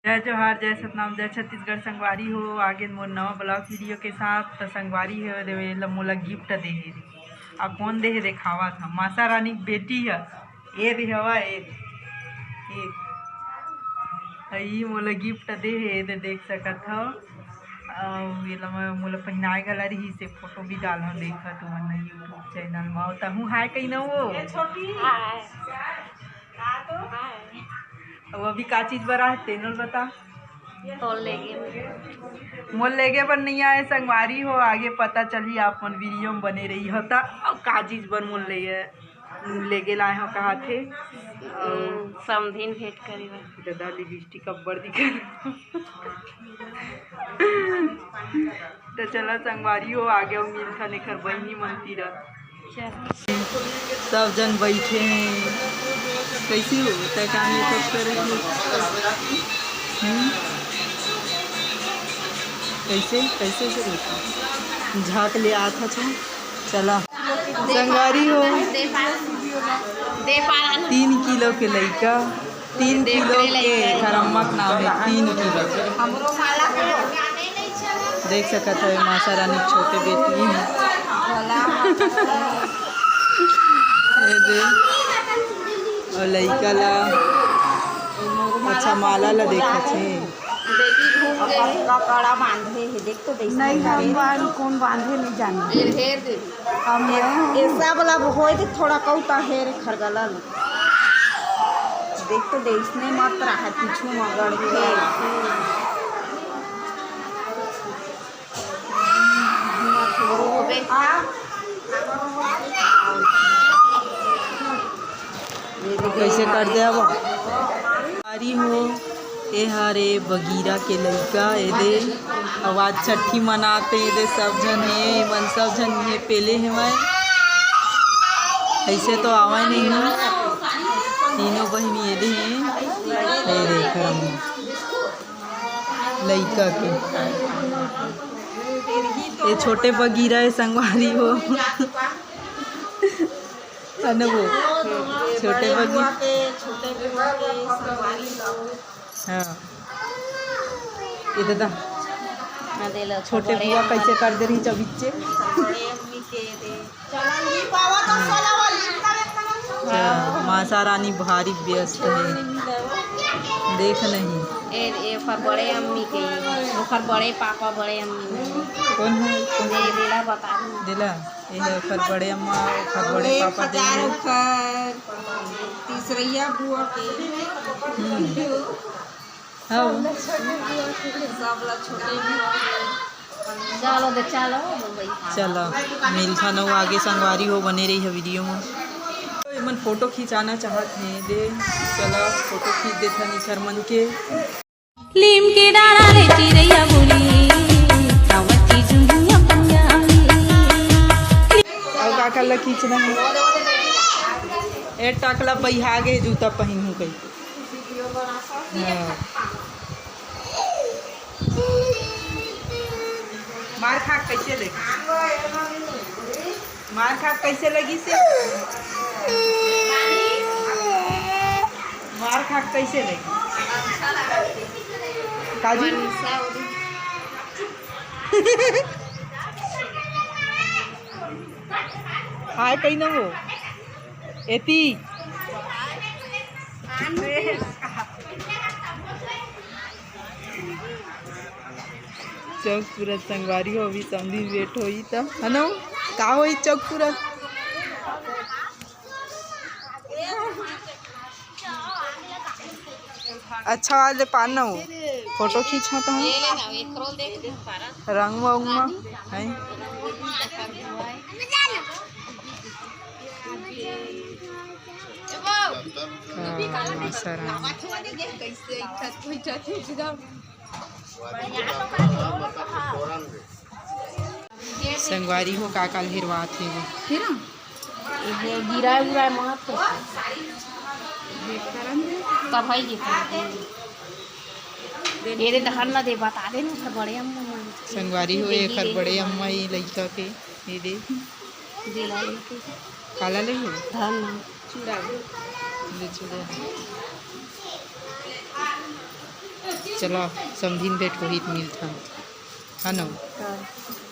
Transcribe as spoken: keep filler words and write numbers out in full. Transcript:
जय जोहार, जय सतनाम, जय छत्तीसगढ़। संगवारी हो, आगे मोर नवा vlog video के साथ। त संगवारी हो, देवे ल मोला gift दे हे। अब कौन दे हे, देखावत ह। मासा रानी के बेटी ह। ए दे हवा, ए, ए। त ई मोला gift दे हे, ए दे देख सकत हव। अउ एला मैं, मोला पहिनाए घला रहिस, ए photo भी डालहूँ, देखा तुमन YouTube channel म। अउ तहूँ हाय कही न वो। हाय। अउ अभी का चीज बर आए, तेनो ल बता। तोर लेगे। मोर लेगे बर नहीं आए संगवारी हो, आगे पता चली, आप मन video म बने रही हो त। अउ का चीज बर मोर लेगे, लेगे लाए हो कहा थे? अउ समधिन भेंट करे बर। दादा lipstick अब्बड़ दिखत। त चला संगवारी हो, आगे अउ मिलथन एखर बहिनी मन तीर। सब जन बैठे हैं। कैसी हो? तै का makeup करे हो? हम्म? कैसे, कैसे से देखो? झाँक ले आत ह छो। चला। संगवारी हो। तीन किलो के लइका। तीन किलो के, एखर अम्मा के नाम हे, तीन किलो के। देख सकत हवे मासा रानी के छोटे बेटी। ए दे, अउ लइका ला, अच्छा, माला ला देखत हे। बेटी घूम गई। कपड़ा बांधे हे, देख तो देख नहीं, हम बांध, कौन बांधे नहीं जाने। ए, हेर दे। हम ए, ए सब ला होय दे थोड़ा कहूँ त हेर खरगलल। देख तो देख, इसने मत रहा, पीछू म गड़ के। कैसे कर दे अब? अरे हो, ए हरे बगीरा के लइका, ए दे, अउ आज छट्ठी मनाते, ए दे सब झन हे, मन सब झन हे, पेले हेवय, ऐसे तो आवय नहीं, तीनों बहिनी ए दे हे, ए दे करम। लइका के। ये छोटे बगीरा हे संगवारी हो। है ना वो? छोटे बगीरा। हाँ। ये दादा। हाँ, दे लो, छोटे बड़े बुआ कैसे कर दे रही चबिच्चे। अच्छा, मासा रानी भारी व्यस्त है, देख नहीं। ए, ए, ओकर बड़े अम्मी के, ओकर बड़े पापा, बड़े अम्मी। कौन है? कौन ए, है? देला बता दू। देला, ये है ओकर बड़े अम्मा, ओकर बड़े पापा दे है। ओकर तीसरैया बुआ के। हम्म। हाँ। सब ला छोटे भी हो गए। चलो दे, चलो, बम्बई। चलो, मिलथन अउ आगे संगवारी हो, बने रही है वीडियो में। तो एमन फोटो खिंचाना चाहत हे, दे, चलो, फोटो खींच देथन इखर मन के। लीम के डारा ले चिरैया बोली, आवत की जुनिया पंजाबी। अउ का का ला खींचना है? ए टकला बइहा गे, जूता पहिनहूँ कही। हाँ। मार खा के कैसे लगी? मार खा के कैसे लगी से? मार खा के कैसे लगी? काजू? हाय कही ना वो। एती। चौक पूरा संगवारी हो, अभी समधी wait होई त, है ना? का होई चौक पूरा? अच्छा वाले पान ना हो, फोटो खींचो तो हम। रंग वंग है। हाँ, मासा रानी। संगवारी हो, का काल हेरवात हे वो। फिर ना? ये गिराए उराए मत कर। तब है ये कर। ये दे दहन ला दे, बता दे ना, ओखर बड़े अम्मा मन। संगवारी हो, एखर बड़े अम्मा, ये लइका के, ये दे। दे ला लेके। काला ले हो? धन। चूड़ा। ले चूड़ा। चला, समधिन भेंट होही त मिलथन, है न? हाँ।